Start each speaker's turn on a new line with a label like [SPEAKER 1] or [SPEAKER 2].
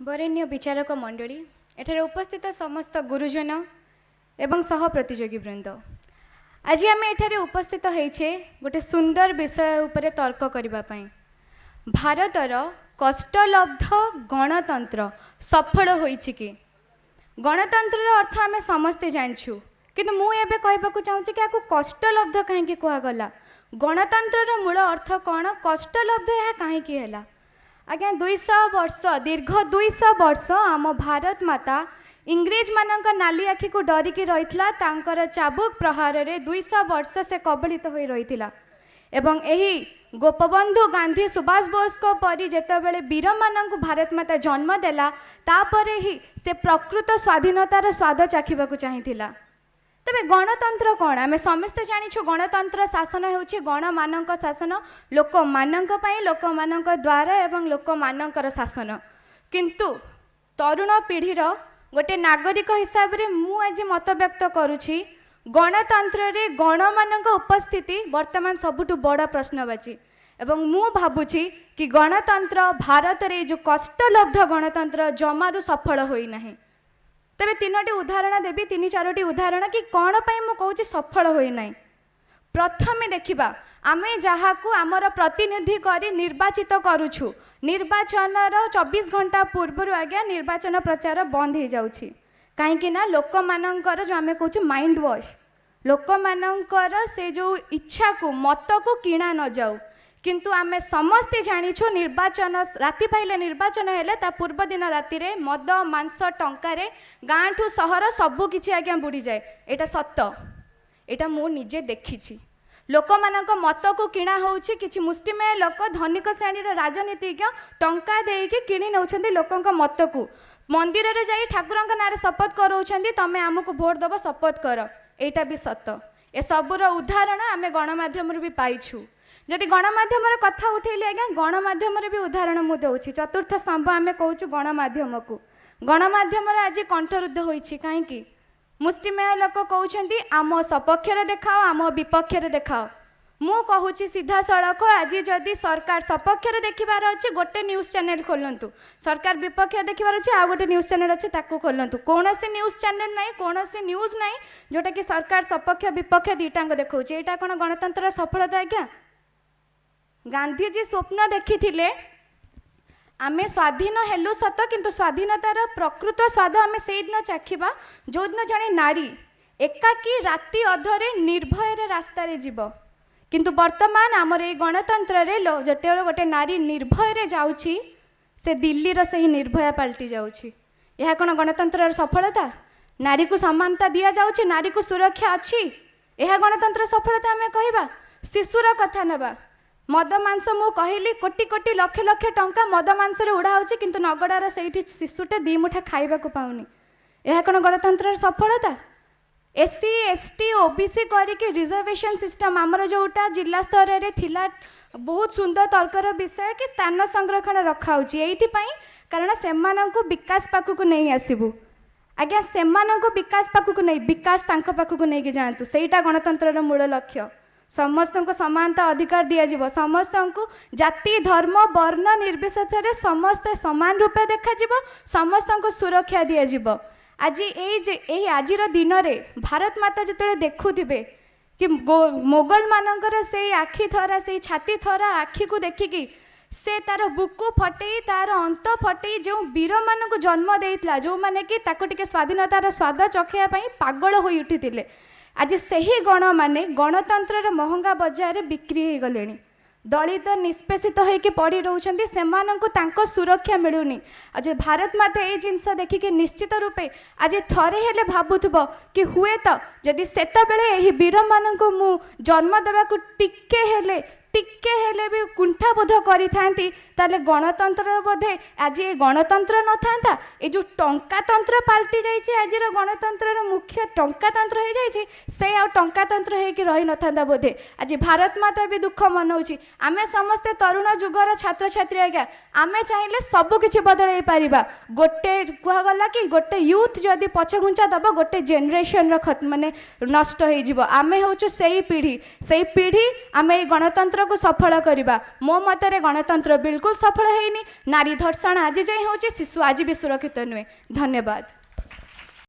[SPEAKER 1] ବରେଣ୍ୟ ବିଚାରକ ମଣ୍ଡଳୀ, ଏଠାରେ ଉପସ୍ଥିତ ସମସ୍ତ ଗୁରୁଜନ ଏବଂ ସହ ପ୍ରତିଯୋଗୀ ବୃନ୍ଦ, ଆଜି ଆମେ ଏଠାରେ ଉପସ୍ଥିତ ହେଇଛେ ଗୋଟେ ସୁନ୍ଦର ବିଷୟ ଉପରେ ତର୍କ କରିବା ପାଇଁ। ଭାରତର କଷ୍ଟଲବ୍ଧ ଗଣତନ୍ତ୍ର ସଫଳ ହୋଇଛି କି? ଗଣତନ୍ତ୍ରର ଅର୍ଥ ଆମେ ସମସ୍ତେ ଜାଣିଛୁ, କିନ୍ତୁ ମୁଁ ଏବେ କହିବାକୁ ଚାହୁଁଛି କି ଏହାକୁ କଷ୍ଟଲବ୍ଧ କାହିଁକି କୁହାଗଲା? ଗଣତନ୍ତ୍ରର ମୂଳ ଅର୍ଥ କ'ଣ? କଷ୍ଟଲବ୍ଧ ଏହା କାହିଁକି ହେଲା? ଆଜ୍ଞା, 200 ବର୍ଷ, ଦୀର୍ଘ 200 ବର୍ଷ ଆମ ଭାରତ ମାତା ଇଂରେଜମାନଙ୍କ ନାଲି ଆଖିକୁ ଡରିକି ରହିଥିଲା। ତାଙ୍କର ଚାବୁକ ପ୍ରହାରରେ 200 ବର୍ଷ ସେ କବଳିତ ହୋଇ ରହିଥିଲା ଏବଂ ଏହି ଗୋପବନ୍ଧୁ ଗାନ୍ଧୀ, ସୁଭାଷ ବୋଷଙ୍କ ପରି ଯେତେବେଳେ ବୀରମାନଙ୍କୁ ଭାରତ ମାତା ଜନ୍ମ ଦେଲା, ତାପରେ ହିଁ ସେ ପ୍ରକୃତ ସ୍ୱାଧୀନତାର ସ୍ୱାଦ ଚାଖିବାକୁ ଚାହିଁଥିଲା। ତେବେ ଗଣତନ୍ତ୍ର କ'ଣ? ଆମେ ସମସ୍ତେ ଜାଣିଛୁ ଗଣତନ୍ତ୍ର ଶାସନ ହେଉଛି ଗଣମାନଙ୍କ ଶାସନ, ଲୋକମାନଙ୍କ ପାଇଁ, ଲୋକମାନଙ୍କ ଦ୍ୱାରା ଏବଂ ଲୋକମାନଙ୍କର ଶାସନ। କିନ୍ତୁ ତରୁଣ ପିଢ଼ିର ଗୋଟେ ନାଗରିକ ହିସାବରେ ମୁଁ ଆଜି ମତବ୍ୟକ୍ତ କରୁଛି, ଗଣତନ୍ତ୍ରରେ ଗଣମାନଙ୍କ ଉପସ୍ଥିତି ବର୍ତ୍ତମାନ ସବୁଠୁ ବଡ଼ ପ୍ରଶ୍ନବାଚୀ। ଏବଂ ମୁଁ ଭାବୁଛି କି ଗଣତନ୍ତ୍ର ଭାରତରେ ଏ ଯେଉଁ କଷ୍ଟଲବ୍ଧ ଗଣତନ୍ତ୍ର ଜମାରୁ ସଫଳ ହୋଇନାହିଁ। ତେବେ ତିନୋଟି ଉଦାହରଣ ଦେବି, ତିନି ଚାରୋଟି ଉଦାହରଣ କି କ'ଣ ପାଇଁ ମୁଁ କହୁଛି ସଫଳ ହୋଇନାହିଁ। ପ୍ରଥମେ ଦେଖିବା, ଆମେ ଯାହାକୁ ଆମର ପ୍ରତିନିଧି କରି ନିର୍ବାଚିତ କରୁଛୁ, ନିର୍ବାଚନର 24 ଘଣ୍ଟା ପୂର୍ବରୁ ଆଜ୍ଞା ନିର୍ବାଚନ ପ୍ରଚାର ବନ୍ଦ ହେଇଯାଉଛି। କାହିଁକି ନା ଲୋକମାନଙ୍କର ଯେଉଁ ଆମେ କହୁଛୁ ମାଇଣ୍ଡ ୱାଶ୍, ଲୋକମାନଙ୍କର ସେ ଯେଉଁ ଇଚ୍ଛାକୁ, ମତକୁ କିଣା ନଯାଉ। କିନ୍ତୁ ଆମେ ସମସ୍ତେ ଜାଣିଛୁ, ନିର୍ବାଚନ ରାତି ପାଇଲେ, ନିର୍ବାଚନ ହେଲେ ତା ପୂର୍ବ ଦିନ ରାତିରେ ମଦ, ମାଂସ, ଟଙ୍କାରେ ଗାଁଠୁ ସହର ସବୁ କିଛି ଆଜ୍ଞା ବୁଡ଼ିଯାଏ। ଏଇଟା ସତ, ଏଇଟା ମୁଁ ନିଜେ ଦେଖିଛି। ଲୋକମାନଙ୍କ ମତକୁ କିଣା ହେଉଛି। କିଛି ମୁଷ୍ଟିମେୟ ଲୋକ, ଧନିକ ଶ୍ରେଣୀର ରାଜନୀତିଜ୍ଞ ଟଙ୍କା ଦେଇକି କିଣି ନେଉଛନ୍ତି ଲୋକଙ୍କ ମତକୁ। ମନ୍ଦିରରେ ଯାଇ ଠାକୁରଙ୍କ ନାଁରେ ଶପଥ କରାଉଛନ୍ତି, ତମେ ଆମକୁ ଭୋଟ ଦେବ, ଶପଥ କର। ଏଇଟା ବି ସତ। ଏସବୁର ଉଦାହରଣ ଆମେ ଗଣମାଧ୍ୟମରୁ ବି ପାଇଛୁ। ଯଦି ଗଣମାଧ୍ୟମର କଥା ଉଠେଇଲି ଆଜ୍ଞା, ଗଣମାଧ୍ୟମରେ ବି ଉଦାହରଣ ମୁଁ ଦେଉଛି। ଚତୁର୍ଥ ସ୍ତମ୍ଭ ଆମେ କହୁଛୁ ଗଣମାଧ୍ୟମକୁ। ଗଣମାଧ୍ୟମର ଆଜି କଣ୍ଠରୁଦ୍ଧ ହୋଇଛି କାହିଁକି? ମୁଷ୍ଟିମେୟ ଲୋକ କହୁଛନ୍ତି ଆମ ସପକ୍ଷରେ ଦେଖାଅ, ଆମ ବିପକ୍ଷରେ ଦେଖାଅ। ମୁଁ କହୁଛି ସିଧାସଳଖ, ଆଜି ଯଦି ସରକାର ସପକ୍ଷରେ ଦେଖିବାର ଅଛି, ଗୋଟେ ନ୍ୟୁଜ୍ ଚ୍ୟାନେଲ୍ ଖୋଲନ୍ତୁ। ସରକାର ବିପକ୍ଷରେ ଦେଖିବାର ଅଛି, ଆଉ ଗୋଟେ ନ୍ୟୁଜ୍ ଚ୍ୟାନେଲ୍ ଅଛି, ତାକୁ ଖୋଲନ୍ତୁ। କୌଣସି ନ୍ୟୁଜ୍ ଚ୍ୟାନେଲ୍ ନାହିଁ, କୌଣସି ନ୍ୟୁଜ୍ ନାହିଁ ଯେଉଁଟାକି ସରକାର ସପକ୍ଷ ବିପକ୍ଷ ଦୁଇଟାଙ୍କ ଦେଖାଉଛି। ଏଇଟା କ'ଣ ଗଣତନ୍ତ୍ରର ସଫଳତା ଆଜ୍ଞା? ଗାନ୍ଧିଜୀ ସ୍ୱପ୍ନ ଦେଖିଥିଲେ, ଆମେ ସ୍ୱାଧୀନ ହେଲୁ ସତ, କିନ୍ତୁ ସ୍ୱାଧୀନତାର ପ୍ରକୃତ ସ୍ୱାଦ ଆମେ ସେଇଦିନ ଚାଖିବା ଯେଉଁଦିନ ଜଣେ ନାରୀ ଏକାକୀ ରାତି ଅଧରେ ନିର୍ଭୟରେ ରାସ୍ତାରେ ଯିବ। କିନ୍ତୁ ବର୍ତ୍ତମାନ ଆମର ଏଇ ଗଣତନ୍ତ୍ରରେ ଯେତେବେଳେ ଗୋଟେ ନାରୀ ନିର୍ଭୟରେ ଯାଉଛି, ସେ ଦିଲ୍ଲୀର ସେହି ନିର୍ଭୟା ପାଲଟି ଯାଉଛି। ଏହା କ'ଣ ଗଣତନ୍ତ୍ରର ସଫଳତା? ନାରୀକୁ ସମାନତା ଦିଆଯାଉଛି, ନାରୀକୁ ସୁରକ୍ଷା ଅଛି, ଏହା ଗଣତନ୍ତ୍ର ସଫଳତା ଆମେ କହିବା? ଶିଶୁର କଥା ନେବା। ମଦ ମାଂସ, ମୁଁ କହିଲି, କୋଟି କୋଟି ଲକ୍ଷ ଲକ୍ଷ ଟଙ୍କା ମଦ ମାଂସରେ ଉଡ଼ା ହେଉଛି, କିନ୍ତୁ ନଗଡ଼ାର ସେଇଠି ଶିଶୁଟେ ଦୁଇ ମୁଠା ଖାଇବାକୁ ପାଉନି। ଏହା କ'ଣ ଗଣତନ୍ତ୍ରର ସଫଳତା? S C, S T, ଓ ବି ସି କରିକି ରିଜର୍ଭେସନ୍ ସିଷ୍ଟମ୍ ଆମର ଯେଉଁଟା ଜିଲ୍ଲା ସ୍ତରରେ ଥିଲା, ବହୁତ ସୁନ୍ଦର ତର୍କର ବିଷୟ କି ସ୍ଥାନ ସଂରକ୍ଷଣ ରଖାହେଉଛି ଏଇଥିପାଇଁ, କାରଣ ସେମାନଙ୍କୁ ବିକାଶ ପାଖକୁ ନେଇ ଆସିବୁ। ଆଜ୍ଞା, ସେମାନଙ୍କୁ ବିକାଶ ପାଖକୁ ନେଇ, ବିକାଶ ତାଙ୍କ ପାଖକୁ ନେଇକି ଯାଆନ୍ତୁ, ସେଇଟା ଗଣତନ୍ତ୍ରର ମୂଳ ଲକ୍ଷ୍ୟ। ସମସ୍ତଙ୍କୁ ସମାନତା ଅଧିକାର ଦିଆଯିବ, ସମସ୍ତଙ୍କୁ ଜାତି, ଧର୍ମ, ବର୍ଣ୍ଣ ନିର୍ବିଶେଷରେ ସମସ୍ତେ ସମାନ ରୂପେ ଦେଖାଯିବ, ସମସ୍ତଙ୍କୁ ସୁରକ୍ଷା ଦିଆଯିବ। ଆଜି ଏଇ ଯେ ଏଇ ଆଜିର ଦିନରେ ଭାରତ ମାତା ଯେତେବେଳେ ଦେଖୁଥିବେ କି ମୋଗଲମାନଙ୍କର ସେଇ ଆଖି ଥରା, ସେଇ ଛାତି ଥରା ଆଖିକୁ ଦେଖିକି ସେ ତାର ବୁକୁ ଫଟେଇ, ତାର ଅନ୍ତ ଫଟେଇ ଯେଉଁ ବୀରମାନଙ୍କୁ ଜନ୍ମ ଦେଇଥିଲା, ଯେଉଁମାନେ କି ତାକୁ ଟିକେ ସ୍ୱାଧୀନତାର ସ୍ୱାଦ ଚଖେଇବା ପାଇଁ ପାଗଳ ହୋଇ ଉଠିଥିଲେ, ଆଜି ସେହି ଗଣମାନେ ଗଣତନ୍ତ୍ରର ମହଙ୍ଗା ବଜାରରେ ବିକ୍ରି ହେଇଗଲେଣି। ଦଳିତ ନିଷ୍ପେଷିତ ହେଇକି ପଡ଼ି ରହୁଛନ୍ତି, ସେମାନଙ୍କୁ ତାଙ୍କ ସୁରକ୍ଷା ମିଳୁନି। ଆଉ ଯେ ଭାରତ ମାତା ଏଇ ଜିନିଷ ଦେଖିକି ନିଶ୍ଚିତ ରୂପେ ଆଜି ଥରେ ହେଲେ ଭାବୁଥିବ କି ହୁଏତ ଯଦି ସେତେବେଳେ ଏହି ବୀରମାନଙ୍କୁ ମୁଁ ଜନ୍ମ ଦେବାକୁ ଟିକେ ହେଲେ ବି କୁଣ୍ଠାବୋଧ କରିଥାନ୍ତି, ତାହେଲେ ଗଣତନ୍ତ୍ର ବୋଧେ ଆଜି ଏ ଗଣତନ୍ତ୍ର ନଥାନ୍ତା। ଏ ଯେଉଁ ଟଙ୍କାତନ୍ତ୍ର ପାଲଟି ଯାଇଛି, ଆଜିର ଗଣତନ୍ତ୍ରର ମୁଖ୍ୟ ଟଙ୍କାତନ୍ତ୍ର ହେଇଯାଇଛି, ସେ ଆଉ ଟଙ୍କାତନ୍ତ୍ର ହେଇକି ରହିନଥାନ୍ତା ବୋଧେ। ଆଜି ଭାରତ ମାତା ବି ଦୁଃଖ ମନାଉଛି। ଆମେ ସମସ୍ତେ ତରୁଣ ଯୁଗର ଛାତ୍ରଛାତ୍ରୀ ଆଜ୍ଞା, ଆମେ ଚାହିଁଲେ ସବୁ କିଛି ବଦଳାଇ ପାରିବା। ଗୋଟେ କୁହାଗଲା କି ଗୋଟେ ୟୁଥ୍ ଯଦି ପଛଘୁଞ୍ଚା ଦେବ, ଗୋଟେ ଜେନେରେସନର ମାନେ ନଷ୍ଟ ହେଇଯିବ। ଆମେ ହେଉଛୁ ସେଇ ପିଢ଼ି, ସେଇ ପିଢ଼ି ଆମେ ଏଇ ଗଣତନ୍ତ୍ରକୁ ଗଣତନ୍ତ୍ରକୁ ସଫଳ କରିବା। ମୋ ମତରେ ଗଣତନ୍ତ୍ର ବିଲକୁଲ ସଫଳ ହେଇନି। ନାରୀ ଧର୍ଷଣ ଆଜି ଯାଏଁ ହେଉଛି, ଶିଶୁ ଆଜି ବି ସୁରକ୍ଷିତ ନୁହେଁ। ଧନ୍ୟବାଦ।